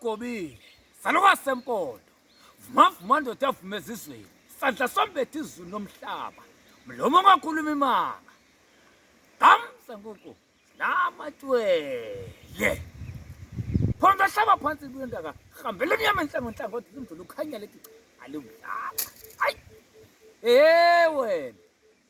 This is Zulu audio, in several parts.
Gobile, salukazi sempondo. Vuma vuma ndoda avuma ezizweni. Sandla sombethe izulu nomhlaba. Mlomo ongakhuluma imanga. Gamsa nkuku lamatwele. Phonda hlaba phansi kuyondaka. Hambela emnyama enhlango nhlangothi zimdlula ukhanya lethi aliwudlala. Hayi. Eh wena.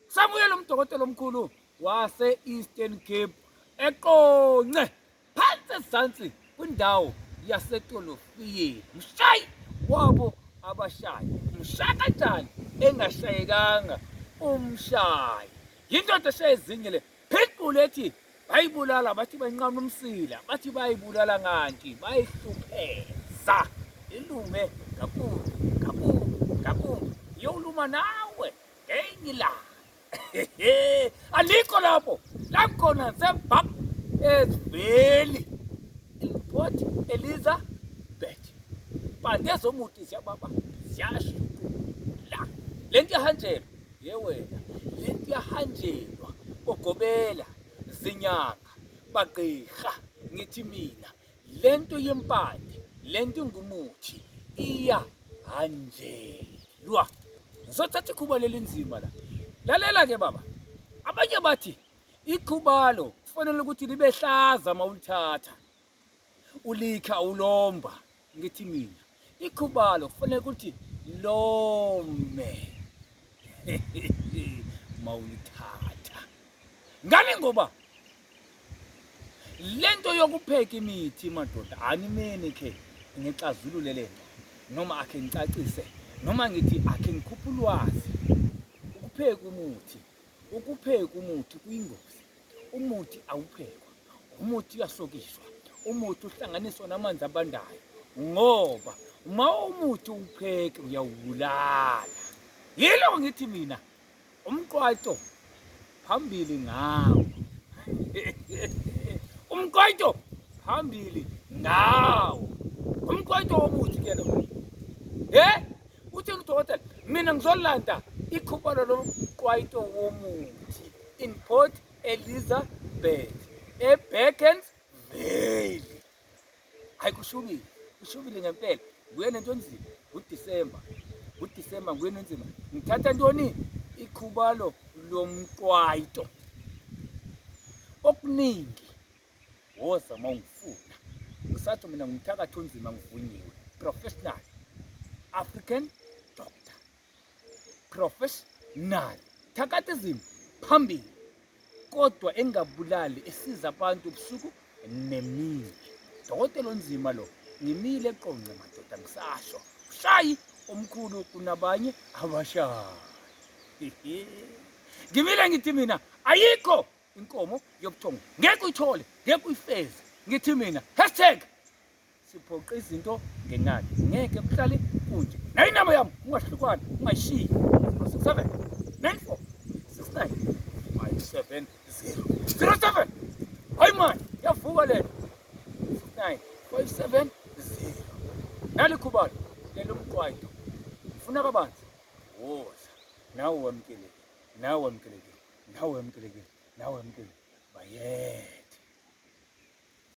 Samuye lo mdokotela omkhulu wase Eastern Cape eqonce phansi ezansi kwindawo yasetolofiyeni mshayi wabo abashayi mshaya kanjani engashayekanga umshayi yindoda eshaya ezinye le pitbull ethi bayibulala bathi bayinqamula umsila bathi bayibulala nganti bayihlupheza ilume ngakumbi ngakumbi ngakumbi iyoluma nawe ngenye ilanga alikho lapho la khona sebhak eziveli Port Elizabeth pande zomuti ziyababa ziyashukula le nto iyahanjelwa ye wena le nto iyahanjelwa ogobela zinyanga bagqirha ngithi mina le nto yempande le nto ingumuthi iyahanjelwa ngizothatha ikhuba leli nzima la lalela ke baba abanye bathi ikhubalo kufanele ukuthi libe hlaza uma ulithatha ulikha ulomba ngithi mina ikhubalo kufanele ukuthi lome uma ulithatha ngani ngoba Lento yokupheka imithi madoda animeni khe ngixazulule lento noma akhe ngicacise noma ngithi akhe ngikhuphe ulwazi. Ukupheka umuthi, ukupheka umuthi kuyingozi. Umuthi awuphekwa, umuthi uyasokiswa, umuthi uhlanganiswa namanzi abandayo ngoba uma umuthi uwupheke uyawubulala. Yilo ngithi mina Umqwato phambili ngawo. Umqwato phambili ngawo. Umqwato womuthi ke lo. Eh? Uthi udokotela mina ngizolanda ikhubalo lomqwato womuthi in Port Elizabeth eBeaconsvale. Hayi kushubile, kushubile ngempela. Nguye nento enzima, nguDisemba. NguDisemba nguye nenzima. Ngithatha ntoni? Ikhubalo lomqwayito. Okuningi woza uma ungifuna. Ngisathi mina ngumthakathi onzima ngivunyiwe. Professional African doctor. Professional. Thakathism phambili. Kodwa engabulali esiza abantu ubusuku nemini. Dokotela onzima lo ngimile eqonce madoda ngisasho. Shayi omkhulu kunabanye abashayi. Ngimile ngithi mina ayikho inkomo yobuthongo ngeke uyithole ngeke uyifeze ngithi mina hashtag siphoqa izinto ngenani ngeke kuhlale kunje nayo inamba yami ungahlukani ungayishiyi 67 94 69 57 0 07 hayi mani yavuka le 69 57 0 nalikhubalo lelo mqwayido ufuna kabanzi woza nawe wamkelekile nawe wamkelekile nawe wamkelekile nawe wamkelekile bayede.